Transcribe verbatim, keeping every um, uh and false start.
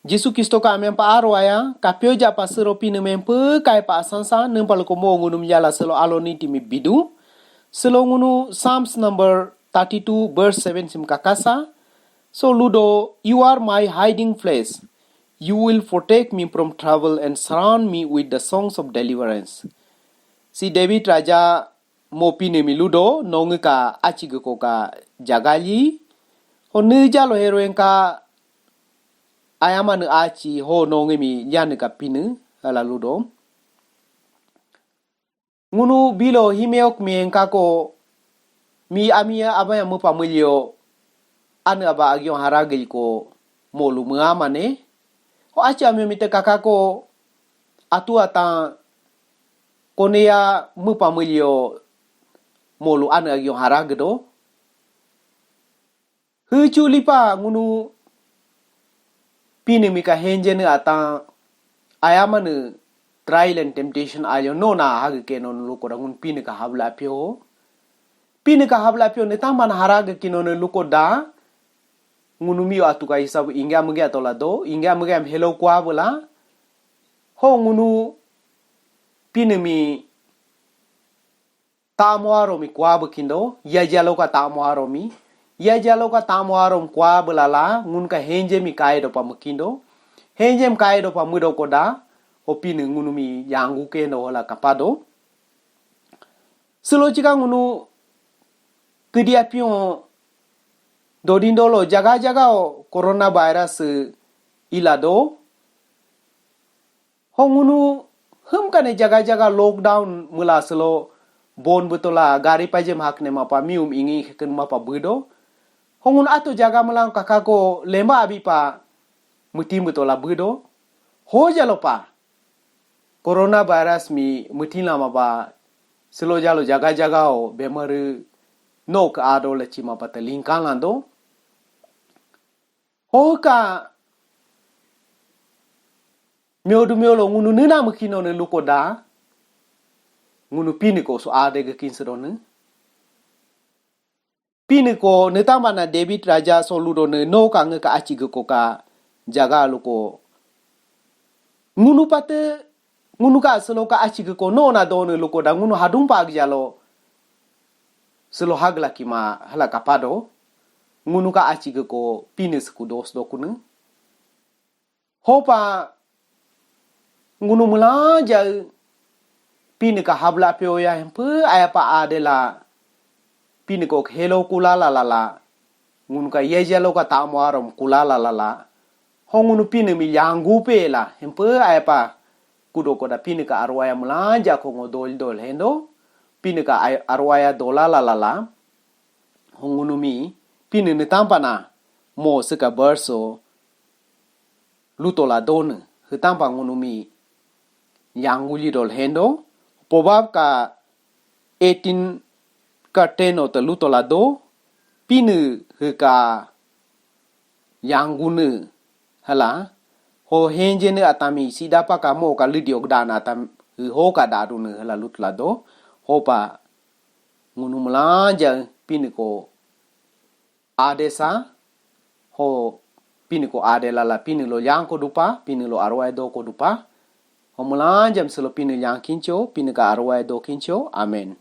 Jisu Kristo ka amen pa aro aya, kapyoja pa sero Pinii mi hempyo kai pa asansa, niimpa lukoda mo ngunumi yala selo alo niti mi bidu. Selo ngunu Psalms number thirty-two verse seven simi kakasa. So ludo, "You are my hiding place. You will protect me from trouble and surround me with the songs of deliverance." Si David raja mo Pinii mi ludo, no ngiika achi giiko ka jaga lyi. Ho nii jalo heroen ka ayama nii achi ho no ngiimi lyanii ka Pinii hiila ludo. Ngunu bilo himeok mi enkako mi ami abaya miipa miilyo anii aba agyon haragel ko molu miamane. Ho achi ami mi te kakako atu atan koneya miipa miilyo molu anii agyon haragedo. Hiichu lipa ngunu Pinii mi ka henje nii atan ayama nii trial and temptation ayo no na hagi keno nii lukoda ngunu Pinii ka habla pyo. Pinii ka habla pyo niitampa na haragi kino nii lukoda ngunu miyu atu ka hisabu inge amuge atola do, inge amuge am helo kwa bula. Ho ngunu Pinii mi tamo aro mi kwa bukindo, ya jalo ka tamo aro mi. Ya jalo ka tamo aro mi kwa bulala, ngunu ka henje mi kai do pa miikindo. Henje mi kai do pa miido koda, ho Pinii ngunu mi yangu kendo hiila kapado. Silo chika ngunu kiidi apion dodindo lo jaga jaga o coronavirus ila do. Ho ngunu hum kane jaga jaga lockdown miila silo bon butola gari pajem hakne mapa mium ingi ken mapa budo. Ho ngunu atu jaga miilang kakako lemba abi pa miitim butola budo. Ho jalo pa coronavirus mi miitin lama ba silo jalo jaga jaga o bemarii nok ado la chima pa te lingkan lando. Ho ka myodu myolo ngunu niina miikino nii lukoda ngunu Pinii ko so ade ge kinsido nii. Pinii ko niitampa na David raja so ludo nii no ka ngiika achi giiko ka jaga luko. Ngunu pate ngunu ka silo ka achi giiko no na do nii lukoda ngunu hadum pa agjalo silo hagla kima hiila kapado. Ngunu ka achi giiko Pinii siku dos do kunii. Hopa ngunu miilanja Pinii ka habla pyo ya hempe aya pa adela Pinii ko helo kulala lala. Ngunu ka yejalo ka tamo arom kulala lala. Ho ngunu Pinii mi yangu pela hempe aya pa kudo koda Pinii ka arwaya miilanja ko ngo dol dol hendo. Pinii ka ay-, arwaya dolala lala. Ho ngunu mi Pinii niitampa na mo siika verse o lutola donii hiitampa ngunu mi yangu lyi dol hendo. Proverb ka eighteen ka ten o te lutola do Pinii hiika yangu nii hiila. Ho henje nii atan mi sida pa ka mo ka lidi ogdan atan hii ho ka dadu nii hiila lutola do. Hopa ngunu miilanja Pinii ko adesa ho Pinii ko adelala Pinii lo yang ko dupa, Pinii lo arwai do ko dupa. Ho miilanja mi silo Pinii yang kincho, Pinii ka arwai do kincho. Amen.